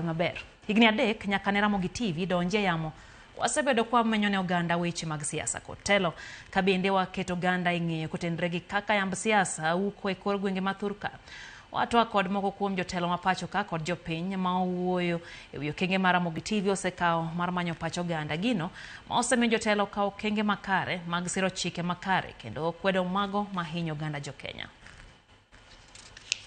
Maber. Higni 3 nyaka ne Ramogi TV donji e yamo. Wasebedo kwa menyo ne oganda weche mag siasa kod telo. Ka bende waketo oganda e ng'eyo kotenre gi kaka yamb siasa wuko e kor gwenge ma thurka. Watwa kod moko kuom jotelo ma pacho ka kod jopiny ma owuoyo e wi okenge ma Ramogi TV osekawo mar manyo pach oganda. Gino ma osemiyo jotelo kawo okenge makare mag siro chike makare kendo kwedo mago mahinyo oganda jokenya.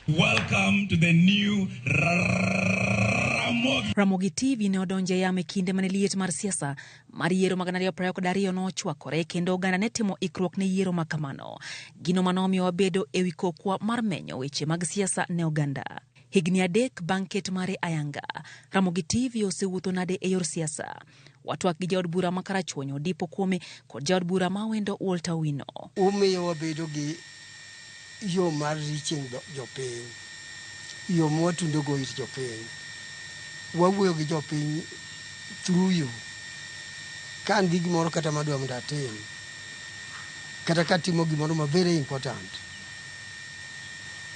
Welcome to the new Ramogi. Ramogi TV ne odonjo e yamo e kinde mane liet mar siasa mar yiero mag 2022 nochwakore kendo oganda ne timo ikruok ne yiero ma kamano. Gino mane omiyo wabedo e wi kokwa mar menyo weche mag siasa ne oganda. Higni 3 bang' ket mare ayanga, Ramogi TV osewuotho nade e yor siasa? Watwak gi jaod bura ma Karachuonyo Dipo Kuome kod jaod bura ma Awendo Walter Owino. Umiyo wabedo gi yo mar reaching jopiny, yo mwatundo go ir jopiny. Wawuoyo gi jopiny through you. Ka an gi gimoro kata madwa mondo atim, kata katimo gimoro ma very important,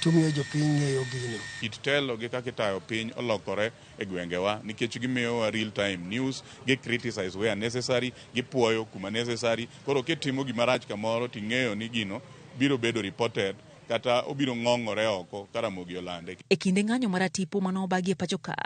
to miyo jopiny ng'eyo gino. Kit telo gi kaka itayo piny olokore e gwengewa nikech gimiyowa real time news, gi criticize where necessary, gipuoyo kuma necessary. Koro kitimo gima rach kamoro ting'eyo ni gino biro bedo reported kata obiro ng'ong'ore oko ka Ramogi olande. E kinde ng'anyo mar atipo mane obagi e pacho ka,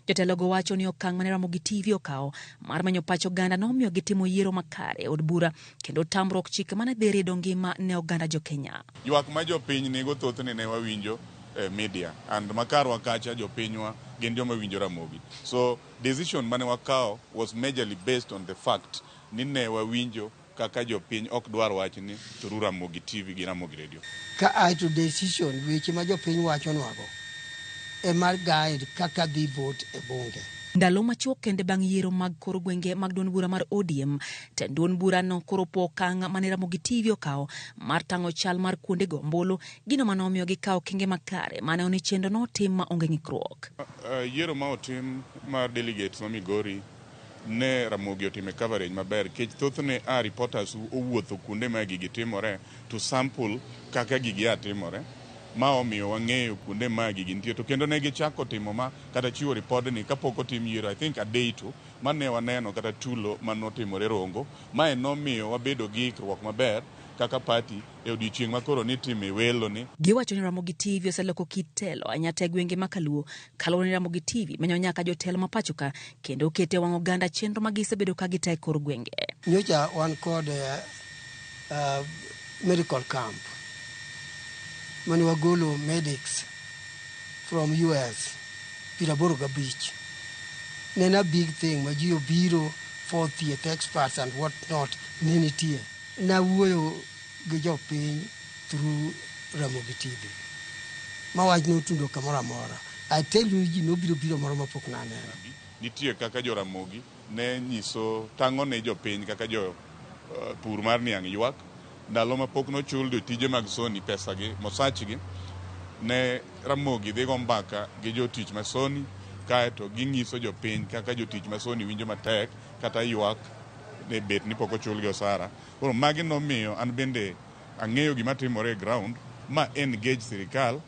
jotelogo wacho ni okang' mane Ramogi TV okawo mar menyo pach oganda nomiyo gitimo yiero makare e od bura kendo tamruok chike mane dhi rido ngima ne oganda jokenya. Ywak ma jopiny nigo thothne ne wawinjo e media and makarwa kacha jopinywa gin joma winjo Ramogi. So decision mane wakawo was majorly based on the fact ni ne wawinjo kaka jopiny ok dwar wachni through Ramogi TV gi Ramogi Radio. Ka ae to decision weche ma jopiny wachonwago ema guide kaka dhi vote e bunge. Ndalo machuok kende bang' yiero mag kor gwenge mag duond bura mar ODM, tend duond burano koro opo okang' mane Ramogi TV okawo mar tang'o chal mar kuondego ombulu, gino mane omiyo gikawo okenge makare mane oni chenro notim ma onge ng'ikruok. Yiero ma otim mar delegates ma Migori ne Ramogi otime coverage maber nikech thothne a reporters owuotho kuonde ma gigi timore to sample kaka gigi a timore ma omiyo wang'eyo kuonde ma gigi nitie to kendo ne gichako timo ma kata chiwo ripodni kapok otim yiero I think a day to mane waneno kata tulo manotimore Rongo mae nomiyo wabedo gi ikruok maber kaka party e odiochieng' ma koro nitime welo ni. Giwacho ni Ramogi TV oseloko kit telo ahinya e gwenge ma Kaluo. Kaluwore ni Ramogi TV menyo nyaka jotelo ma pacho ka kendo okete e wang' oganda chenro ma gisebedo ka gitayo e kor gwenge. Nyocha wan kod medical camp mane wagolo medics from US 85. Ne en a big thing ma ji obiro for thieth experts and what not ne nitie. Nawuoyo gi jopiny through Ramogi TV ma wach notundo kamoro amora. I tell you ji nobiro biro moro mapok naneno. Nitie kaka jo Ramogi ne nyiso tang'o ne jopiny kaka jo pur mar niang' ywak ndalo ma pok nochul jotije mag Sony pesagi mosachgi ne Ramogi dhi go mbaka gi jotich ma Sony kaeto ging'iso jopiny kaka jotich ma Sony winjo matek kata ywak ne bet ni pok ochulgi osara. Koro magi nomiyo an bende ang'eyo gima timore e ground ma engage sirikal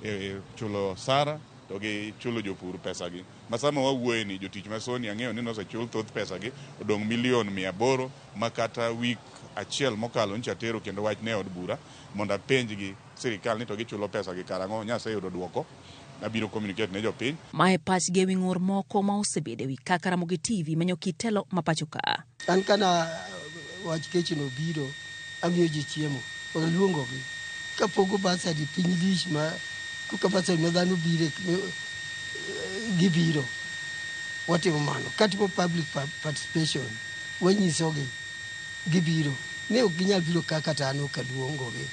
e chulo osara to gi chulo jopur pesagi. Ma sama wawuoye ni jotich ma Sony ang'eyo ni nosechul thoth pesagi odong' milion 800 ma kata wik achiel mokalo nyocha atero kendo wach ne od bura mondo apenjgi sirikal ni to gichulo pesagi karang'o. Nyaseyudo duoko abiro communicate ne jopiny. Mae pachgi e wi ng'ur moko ma osebedo e wi kaka Ramogi TV menyo kit telo ma pacho ka. An kana wach kech no biro, amiyo ji chiemo, aluongogi. Kapogo basari piny lich ma koka basari ma dhano bire gibiro. Watimo mano. Katimo public participation, wanyisogi gibiro. Ne ok ginyal biro kaka to an ok aluongogi.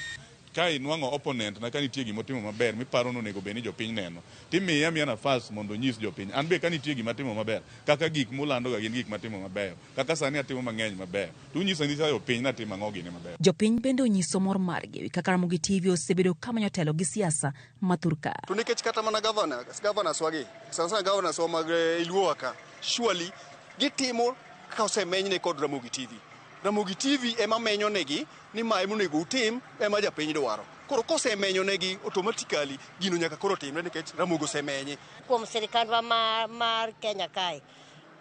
Ka inwang'o opponent na ka nitie gima otimo maber miparo ni onego bed ni jopiny neno, timiye amiya nafas mondo onyis jopiny. An be ka nitie gima atimo maber, kaka gik mulando ga gin gik matimo mabeyo, kaka sani atimo mang'eny mabeyo, to unyiso anyisa jopiny ni atimo ang'o gini mabeyo. Jopiny bende onyiso mor margi ewi kaka Ramogi TV osebedo ka manyo telo gi siasa ma thurka. To nikech kata mana governors wagi, sana sana governors wa mag Luo ka, surely gitimo ka osemenyne kod Ramogi TV. Ramogi TV ema menyo negi ni ma ema onego utim, ema japiny dwaro. Koro kosemenyo negi, automatically gino nyaka koro timre nikech Ramogi osemenye. Kuom sirikandwa mar Kenya kae,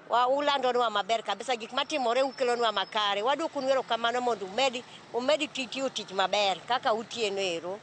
wa ulandonwa maber kabisa gik matimore, ukelonwa makare. Waduokonu erokamano mondo umedi tiyo tich maber kaka utieno ero.